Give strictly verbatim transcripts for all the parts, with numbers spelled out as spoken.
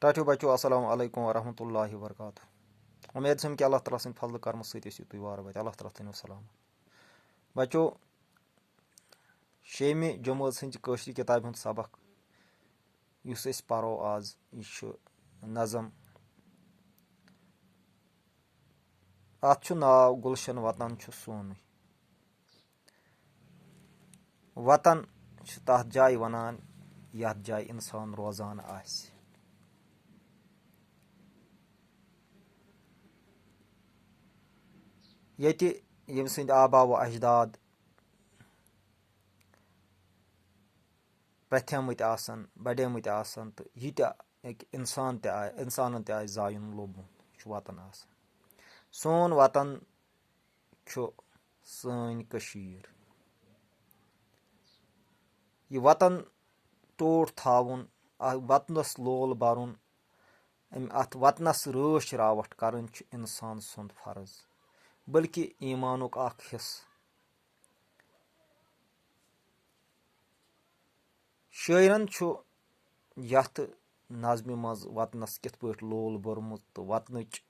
ٹاٹھیو بچو، السلام علیکم ورحمۃ اللہ وبرکاتہ۔ امید چھم کہ اللہ تعالیٰ سٕنٛدِ فضلہٕ کرمہٕ سۭتۍ ٲسِو تُہۍ وارٕ وتہِ۔ اللہ تعالیٰ تھٲینو سلامت۔ بچو، شیٚیِمہِ جمٲژ ہٕنٛزِ کٲشرِ کِتابہِ ہُنٛد سبق یُس أسۍ پرو آز، یہِ چھُ نظم۔ اتھ چھُ ناو گُلشن وطن چھُ سونُے۔ وطن چھُ تَتھ جایہِ وَنان، یَتھ جایہِ اِنسان روزان آسہِ۔ ییٚتہِ ییٚمہِ سٕنٛدۍ آبا و اجداد پرٛتھیمٕتۍ آسَن، بَڑیمٕتۍ آسَن، تہٕ یہِ تہِ أکۍ اِنسان تہِ آ-، اِنسانَن تہِ آسہِ زایُن لوٚبمُت، یہِ چھُ وطن آسان۔ سون وطن چھُ سٲنۍ کٔشیٖر۔ یہِ وطن ٹوٹھ تھاوُن، اَتھ وطنَس لول بَرُن، اَمہِ، اَتھ وطنَس رٲچھ راوَٹھ کَرٕنۍ چھُ اِنسان سُنٛد فرض، بلکہِ ایٖمانُک اَکھ حِصہٕ۔ شٲعرَن چھُ یَتھ نظمہِ منٛز وطنَس کِتھ پٲٹھۍ لول بوٚرمُت تہٕ وطنٕچ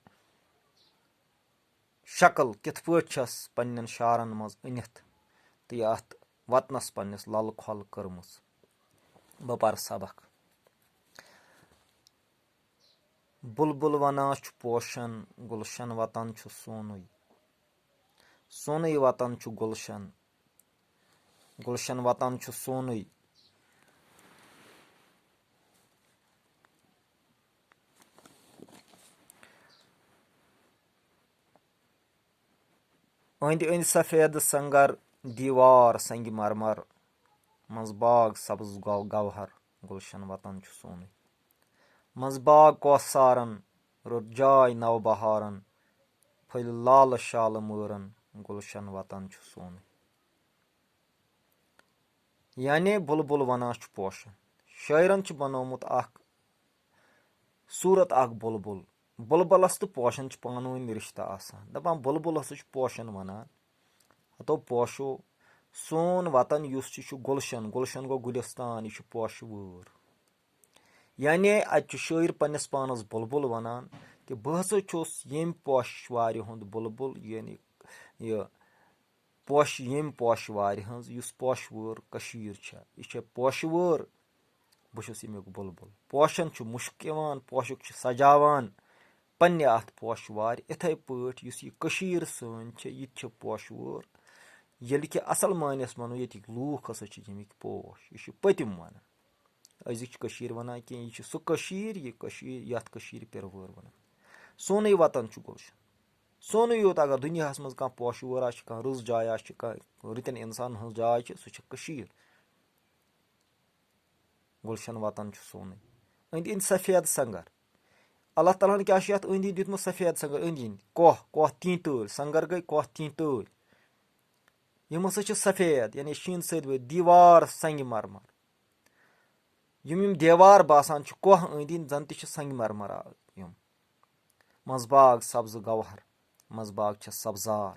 شکل کِتھ پٲٹھۍ چھَس پنٛنٮ۪ن شعرَن منٛز أنِتھ تہٕ یَتھ وطنَس پنٛنِس لَلہٕ کھۄلہٕ کٔرمٕژ۔ بہٕ پَرٕ سبق۔ بُلبُل وَنان چھُ پوشَن، گُلشَن وطن چھُ سونُے۔ سونُے وطن چھُ گُلشَن، گُلشَن وطن چھُ سونُے۔ أنٛدۍ أنٛدۍ سفید سنگر، دیوار سنگ مرمر، منٛز باغ سبز گو-، گوہر، گُلشن وطن چھُ سونُے۔ منٛز باغ کوثارن، رٔٹ جاے نو بہارن، پھٔلۍ لالہٕ شالہٕ مٲرن، گُلشن وطن چھُ سونُے۔ یعنی بُلبُل وَنان چھُ پوشَن۔ شٲعرَن چھُ بنوومُت اکھ صوٗرت اکھ بُلبُل۔ بُلبُلَس تہٕ پوشَن چھُ پانہٕ ؤنۍ رِشتہٕ آسان۔ دَپان بُلبُل ہسا چھُ پوشَن وَنان۔ ہَتو پوشو سون وطن یُس چھُ، یہِ چھُ گُلشَن۔ گُلشَن گوٚو گُلِستان، یہِ چھُ پوشہٕ وٲر۔ یعنی اَتہِ چھُ شٲعر پنٛنِس پانَس بُلبُل وَنان کہِ بہٕ ہسا چھُس ییٚمہِ پوشہٕ وارِ ہُنٛد بُلبُل، یعنی یہِ پوشہٕ، ییٚمہِ پوشہٕ وارِ ہٕنٛز، یُس پوشہٕ وٲر کٔشیٖر چھےٚ، یہِ چھےٚ پوشہٕ وٲر، بہٕ چھُس ییٚمیُک بُلبُل۔ پوشَن چھُ مُشُک یِوان، پوشُک چھُ سجاوان پنٛنہِ اَتھ پوشہٕ وارِ۔ یِتھَے پٲٹھۍ یُس یہِ کٔشیٖر سٲنۍ چھےٚ، یہِ تہِ چھےٚ پوشہٕ وٲر۔ ییٚلہِ کہِ اَصٕل معنیَس وَنو، ییٚتِکۍ لوٗکھ ہسا چھِ ییٚمِکۍ پوش، یہِ چھِ پٔتِم وَنان۔ أزِچ کٔشیٖر وَنان کینٛہہ، یہِ چھِ سُہ کٔشیٖر، یہِ کٔشیٖر، یَتھ کٔشیٖرِ پِرٕ وٲر وَنان۔ سونُے وطن چھُ گُلشن۔ سونُے یوت، اگر دُنیاہَس منٛز کانٛہہ پوشہٕ وٲر آسہِ، کانٛہہ رٕژ جاے آسہِ، کانٛہہ رٕتٮ۪ن اِنسانَن ہٕنٛز جاے چھِ، سُہ چھِ کٔشیٖر۔ گُلشن وطن چھُ سونُے۔ أنٛدۍ أنٛدۍ سفید سنٛگر۔ اللہ تعالیٰ ہَن کیٛاہ چھُ یَتھ أنٛدۍ أنٛدۍ دیُتمُت؟ سفید سنٛگر، أنٛدۍ أنٛدۍ۔ کوہ، کوہ تیٖنٛتہِ تٲلۍ، سنٛگر گٔے کوہ تیٖنٛتہِ تٲلۍ۔ یِم ہسا چھِ سفید، یعنی شیٖنہٕ سۭتۍ ؤتھۍ، دیوار سنٛگہِ مرمر۔ یِم یِم دیوار باسان چھِ کوہ أنٛدۍ أنٛدۍ، زَن تہِ چھِ سنٛگہِ مرمر آ-، یِم۔ منٛزباگ سبزٕ گوہر، منٛزباگ چھِ سبزار،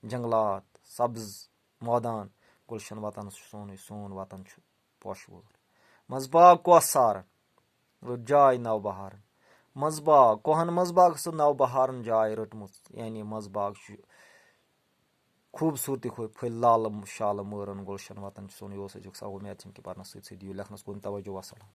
جنٛگلات، سبز مٲدان، گُلشن وطن چھُ سونُے، سون وطن چھُ پوشہٕ وٲر۔ منٛزباگ کوہ سارن، رٔٹ جاے نو بہارن۔ منٛزباگ، کوہن منٛزباگ سُہ نو بہارن جاے رٔٹمٕژ، یعنی منٛزباگ چھُ خوٗبصوٗرتی کھوے پھٔلۍ لالہٕ شالہٕ مٲرَن گُلشن وطن چھُ سون۔ یہِ اوس أزیُک سبق۔ اُمید چھَم کہِ پَرنَس سۭتۍ سۭتۍ دِیِو لیکھنَس کُن توجہ۔ وَسَلام۔